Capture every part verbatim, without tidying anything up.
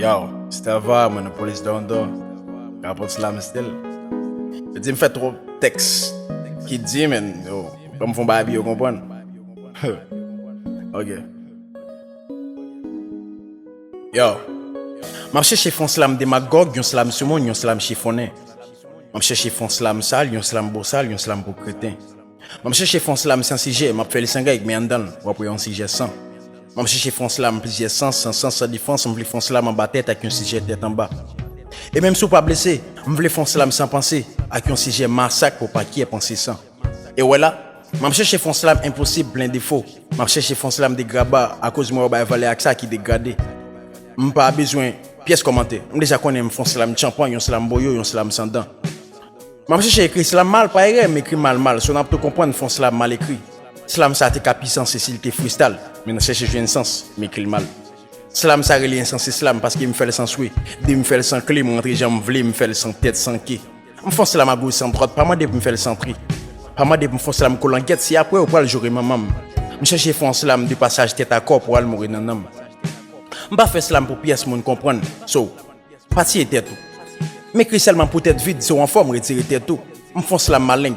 Yo, Stella, mwen nan Police Down Down. Kapot slam still. Yo di m fè twòp tèks ki di, men yo, ban m fè yon bagay pou yo konprann. Ok. Yo. M ap chèche fè yon slam demagòg, yon slam sou moun, yon slam chifonnen. M ap chèche fè yon slam sal, yon slam bosal, yon slam pou kreten. M ap chèche fè yon slam san sijè, m ap fè li san règ, men anndan l, w ap wè yon sijè san. M ap chèche fè yon slam plizyè sans, san sans, san defans, m vle fè yon slam anba tèt ak yon sijè tèt anba. E menm si w pa blese, m vle fè yon slam san panse, ak yon sijè masak pou pa kyè panse san. E w wè la, m ap chèche fè yon slam enposib, plen defo. M ap chèche fè yon slam degraba, akoz m wè yo bay valè ak sa ki degrade. M pa bezwen pyès kòmantè. M deja konnen m fè yon slam tchanpan, yon slam boyo, yon slam san dan. M ap chèche ekri slam mal, pa erè, m ekri mal mal, so n ap tou konprann fè yon slam mal ekri. Slam sa te ka pi sanse si l te freestyle, men nan chèche jwenn sans, m ekri l mal. Slam sa rele ensanse slam, paske m fè l san swe. De m fè l san kle, m rantre jan m vle, m fè l san tèt, san ke. M fè yon slam a goch san dwat, pa mande pou m fè l san tri. Pa mande pou m fè yon slam kolangyèt, se apre yo pral joure manman m. M chèche fè yon slam de pasaj tèt a kò pou al mouri nan nanm. M pa fè slam pou pyès moun konprann, so, pa tiye tèt ou. M ekri sèlman pou tèt vid, si w anfòm, retire tèt ou. M fè yon slam maleng.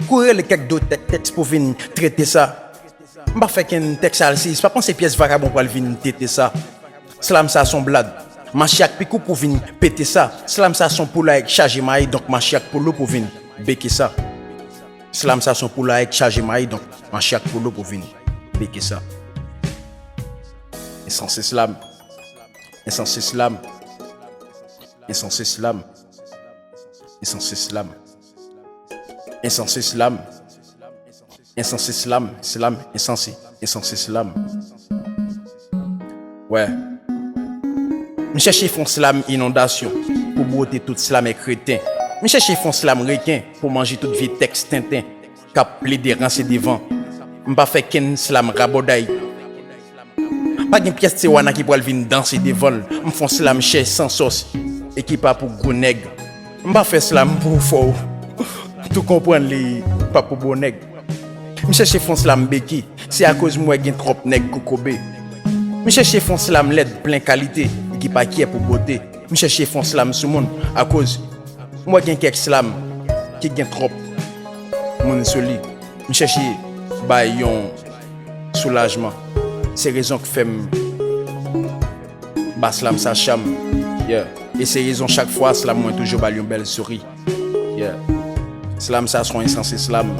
Kouri rele kèk dotè tèks pou vin trete sa. M pa fè kenn tèks alsiyis, pa panse pyès vakabon pral vin tete sa. Slam sa s on blad. Mache ak pik ou pou vin pete sa. Slam sa s on poulay k chaje mayi, donk mache ak polo pou vin beke sa. Slam sa s on poulay k chaje mayi, donk mache ak polo pou vin beke sa. Ensanse slam. Ensanse slam. Ensanse slam. Ensanse slam. Ensanse slam. Ensanse slam. Slam ensanse. Ensanse slam. Wè. M chèche fè yon slam inondasyon pou bwote tout slamè kreten. M chèche fè yon slam reken pou manje tout vye tèks tenten k ap plede ranse devan. M pa fè kenn slam rabòday. Pa gen pyès tiwana ki pral vin danse devan l. M fè yon slam chè san sòs e ki pa pou gwo nèg. M pa fè slam pou fè w tou konprann li pa pou bon nèg. M chèche fè yon slam beki, se akoz m wè gen twòp nèg kokobe. M chèche fè yon slam lèd plen kalite e ki pa kyè pou bote. M chèche fè yon slam sou moun akoz m wè gen kèk slam ki gen twòp moun sou li. M chèche bay yon soulajman. Se rezon k fè m ba slam sa cham. Yeah. E se rezon chak fwa slam mwen toujou ba l yon bèl souri. Yeah. Slam sa s on ensanse slam.